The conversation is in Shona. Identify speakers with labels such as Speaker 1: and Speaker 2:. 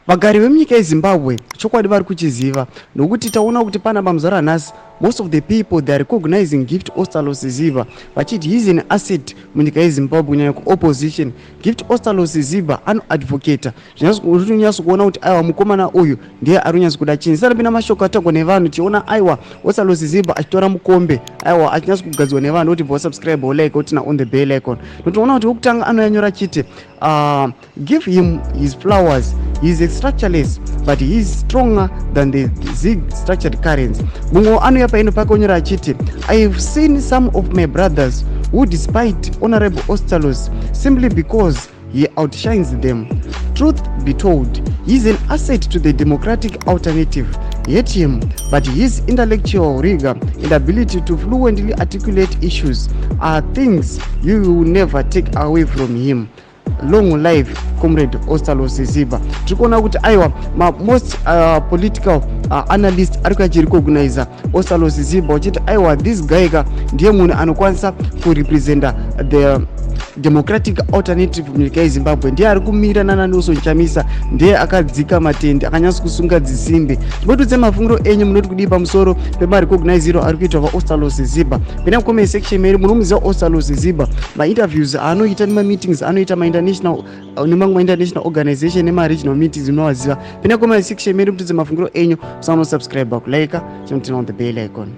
Speaker 1: Vagari vemunyika yeZimbabwe chokwadi vari kuchiziva nokuti taona kuti pana pamuzuva ranhasi, most of the people, they are recognizing Gift Ostallos Siziba vachiti he is an asset munyika yeZimbabwe, kunyanya kuopposition. Gift Ostallos Siziba anoadvocata zvinonyatso kuona kuti aiwa, mukomana uyu ndiye ari kunyatso kuda chinhu. Sanapinda mashoko atagwa nevanhu, tichiona aiwa, Ostallos Siziba achitora mukombe, aiwa, achinyatso kugadzwa nevanhu kuti bva subscribe, like, oturn on the bell icon. Notoona kuti wekutanga anoyanyora achiti, "Give him his flowers. He is a structureless, but he is stronger than the ZIG structured currents." Mumwe anouya paino pake onyora achiti, "I have seen some of my brothers who despite Honorable Ostallos simply because he outshines them. Truth be told, he is an asset to the democratic alternative. Hate him, but his intellectual rigor and ability to fluently articulate issues are things you will never take away from him. Long life, Comrade Ostallos Siziba." Tiri kuona kuti aiwa, most political analyst ari kuachirecogniza Ostallos Siziba uchiti aiwa, this guy ka ndiye munhu anokwanisa kurepresenta the democratic alternative munyika yeZimbabwe. Ndiye ari kumira nanaNelson Chamisa, ndiye akadzika matende, akanyatsa kusunga dzisimbe. Chimbotiudze mafungiro enyu, munoti kudii pamusoro pemarecogniziro ari kuitwa vaOstallos Siziba? Pinda mucomment section medu. Munomuziva Ostallos Siziba, mainterviews aanoita nemameetings anoita mainternational nemamwe mainternational organization nemaregional meetings, munovaziva. Pinda mucomment section medu, mutiudze mafungiro enyu. Musanosubscribe, kulike, chinoturn on the bell icon.